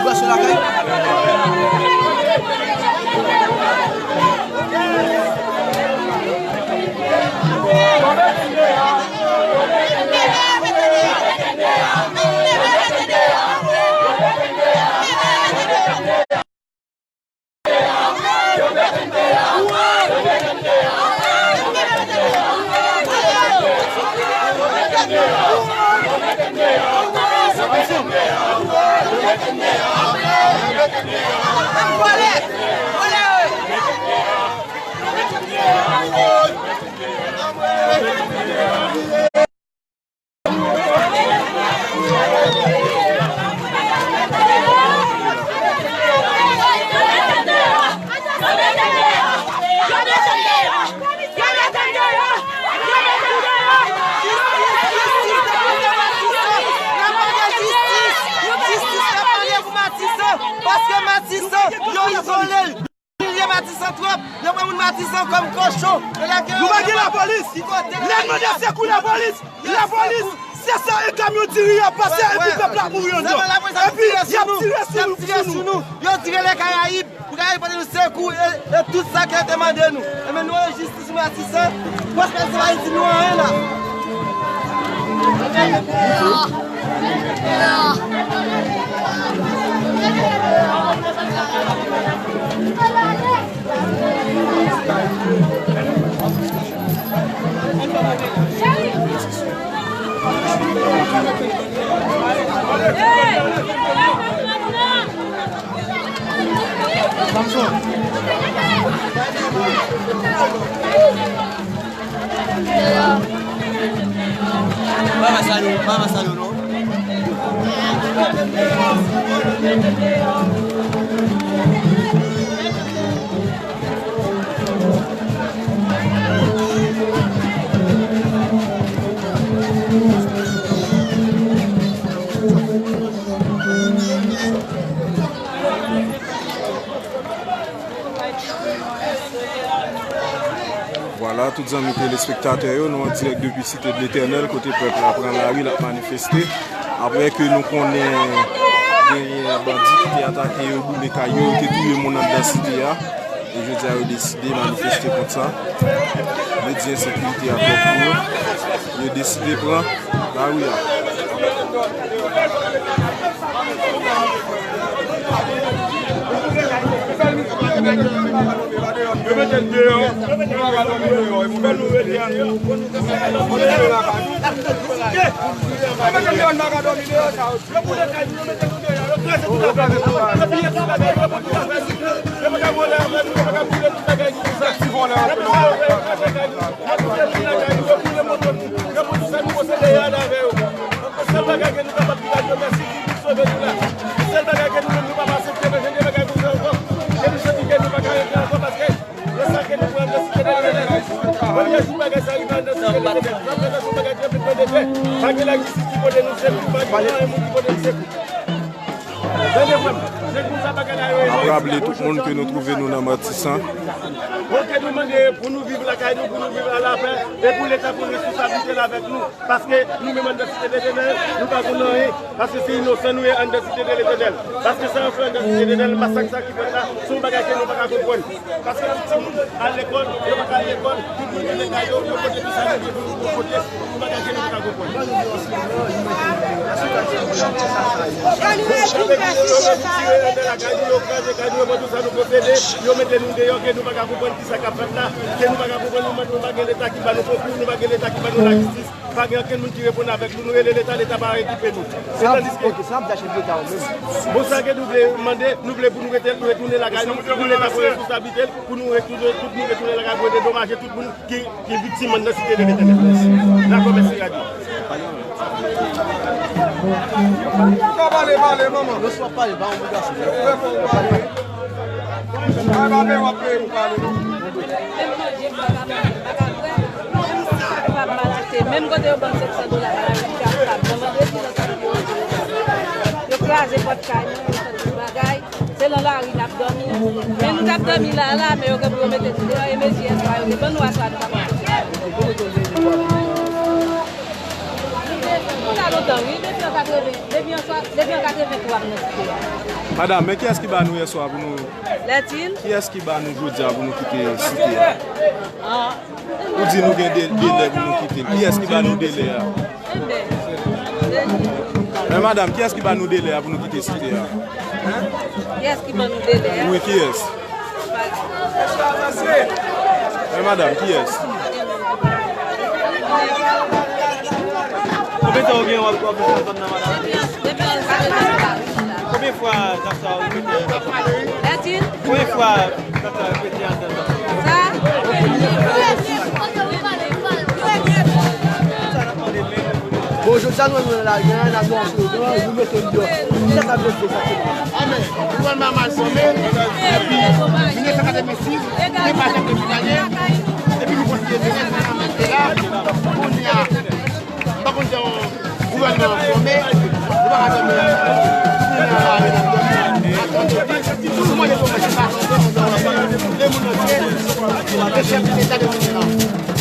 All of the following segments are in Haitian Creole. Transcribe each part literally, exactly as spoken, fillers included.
Vibration lakay. Jistis, jistis, n ap mande pou Matisan, paske Matisan, yo izole l. Imilye Matisan twòp. Yo pran moun Matisan kòm kochon. Yo lage yo. Nou pa gen lapolis. Lè n mande sekou lapolis, lapolis, se sa e kamyon diri y ap pase epi pèp la mouri anndan. Epi y ap tire sou nou, sou nou. Yo tire lè Karayib pou Karayib pote nou sekou e, e tout sa ke yo te mande nou. Enben nou an jistis Matisan. Pwospe se pa di nou anyen la. Mama sa yo, mama sa yo, non? Vwala, tout zanmi telespektatè yo, nou an dirèk depi Site de Letènèl, kote pèp la pran lari, l ap manifeste. Apre ke nou konnen genyen bandi ki te atake yo, boule kay yo, yo te touye moun anndan site a. E jodi a, yo deside manifeste kont sa. Yo di ensekirite a twòp pou yo. Yo deside pran lari a. Yo mete n deyò, nou pa ka dòmi deyò, e pou bèl nou rete anndan. Yo mete n deyò, nou pa ka dòmi deyò, sa yo. Yo boule kay nou, yo mete nou deyò, yo kraze tout afè nou, yo piye tout bagay, yo pran tout afè nou, yo pa ka vòlè afè nou, yo pa ka boule tout bagay nou konsa. Yo pran afè, yo kraze kay nou, yo boule tout lakay nou, yo boule moto nou, yo pran tout sa nou posede, yo ale avè yo. Sèl bagay ke nou kapab di la, Dye mèsi ki sove nou la. Sèl bagay ke nou menm nou pa aksepte, men gen de bagay pou fè ankò. E nou santi ke nou pa ka rete ankò paske e sa ke nou pran nan Site de Letènèl. Premye jou bagay sa rive nan Site de Letènèl. Sa fè nan sou bagay tranblemanntè. Pa gen lajistis ki pote nou sekou, pa gen anyen moun ki pote nou sekou. Tande frè m, se konsa bagay la yo ye. N ap raple tout moun ke nou twouve nou nan Matisan. Oke, nou mande pou nou viv lakay nou, pou nou viv an lapè, e pou Leta pran responsablite l avèk nou. Paske nou menm anndan Site de Letènèl, nou pa konn anyen. Paske se inosan nou ye anndan Site de Letènèl. Paske sa yo fè anndan Site de Letènèl, masak sa ki fèt la, se yon bagay ke nou pa ka konprann. Paske tout timoun al lekòl, yo pa ka al lekòl, tout moun gen lekòl yo, yo pote tout sa yo gen pou yo pote, yon bagay ke nou pa ka konprann. Yo vin tire anndan lakay nou, yo kraze kay nou, yo pran tout sa nou posede, yo mete nou deyò, ke nou pa ka konprann kisa k ap fèt la, ke nou pa ka konprann, nou pa gen Leta ki ba nou konkou, nou pa gen Leta ki ba nou lajistis. Pa gen okenn moun ki reponn avèk nou. Nou rele Leta, Leta pa okipe nou. E tandiske, oke, sa n ap di a chèf Leta yo menm. Bon, sa ke nou vle mande, nou vle pou nou rete, nou retounen lakay nou, pou Leta pran responsablite l, pou nou retounen, tout moun retounen lakay, pou yo dedomaje tout moun ki, ki viktim anndan Site de Letènèl. Dakò, mèsi, radyo. Ou ka pale, pale, manman. Non, si w ap pale, pa obligasyon. Fè fò w pale. Ay, pa pè w ap peye pou pale, non. Menm manje m pa ka manje, m pa ka bwè. Menm si m pa maltrete, menm kote yo ban m sèt san dola nan lari m ka fè, nan vandredi nan samdi yo rantre nan kay. Yo kraze pòt kay nou, yo fè tout bagay. Se nan lari n ap dòmi. Men nou t ap dòmi la a la, men yo gen pou yo mete nou deyò, e mezi eswa yo te ban nou aswè a nou pa konn. Nou la lontan, wi, depi an katreven, depi an swa, depi an katreven twa m nan site a. Madanm, men kiyès ki ba nou yèswa pou nou Lètin? Kiyès ki ba nou jodi a pou nou kite site a? Ou di nou gen de, delè pou nou kite l. Kiyès ki ba nou delè a? Enben, men madanm, kiyès ki ba nou delè a pou nou kite site a? Kiyès ki ban nou delè a? Wi, kiyès? Men madanm, kiyès? Konbyen tan ou gen w ap, w ap viv nan zòn nan, madanm? Depi an, depi an, depi an. Konbyen fwa zak sa ou repete? Lètin? Konbyen fwa zak sa ou repete anndan zòn nan? Sa? Bon, jodi a nou menm nou nan lari a, n ap yon slogan, nou mete l deyò. Kisa sa vle di egzakteman? Amèn. Gouvènman mal fòme, epi mil nèf san katrevensis, te pa janm te fin ane, epi nou kontinye mennen, nou kontinye la, kounye a, m pa konn jan yon gouvènman an fòme, nou pa ka fè menm, nou nan lari n ap dòmi, n ap tann epi, nou mande fòme se pa tann, de moun antye, de chèf de leta de moun nan,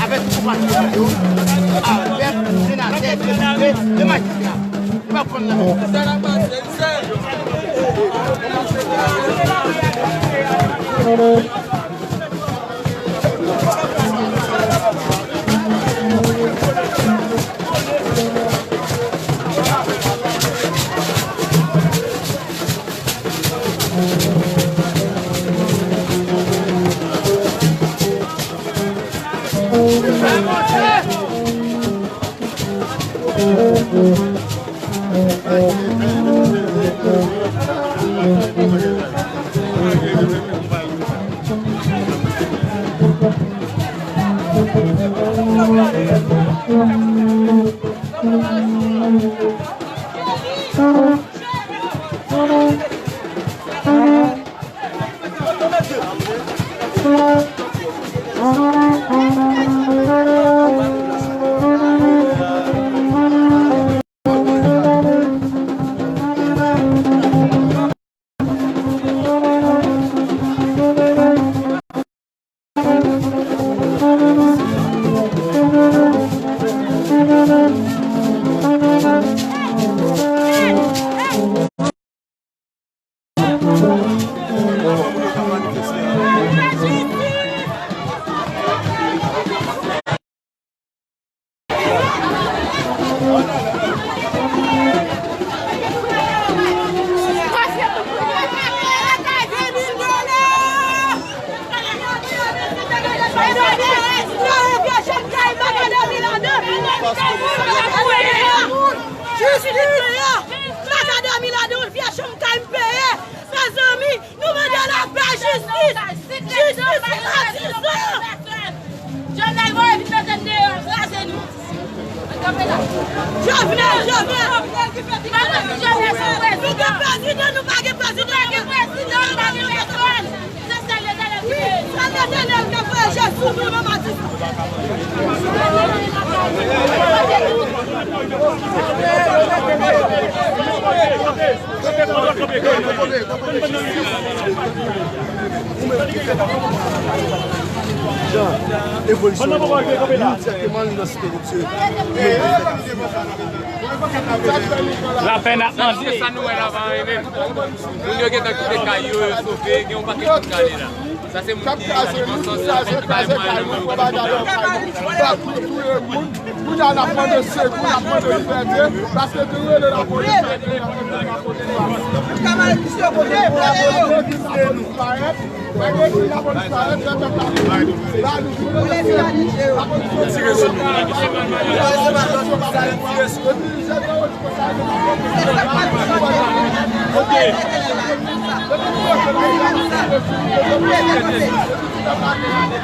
avèk konpatriyòt yo, avèk senatè, depite, de majistra. Nou pa konn nan menm. Jistis! Paka dòmi ladan yon vye chanm kay m peye. Mezanmi, nou mande lapè, jistis! Jistis pou Matisan! Jovenel voye vin mete n deyò, kraze nou. Jovenel, Jovenel! Nou gen prezidan, nou pa gen prezidan. Nou pa gen prezidan, nou pa gen pèsòn. Se sèl Letènèl ki peye nou. Sèl Letènèl ka voye je sou nou nan Matisan. Jan, evolisyon yo, imediatman li nan site Bondye. Lapè n ap mande. Sa nou wè la pa anyen menm. Moun yo gentan kite kay yo, yo sove, gen yon pakèt moun k ale la. Sa se moun ki nan Livan san san, moun ki pa gen mwayen nan men yo. Kounye a n ap mande sekou, n ap mande libète, paske nou rele lapolis, lapolis pa vini, lapolis pa vini.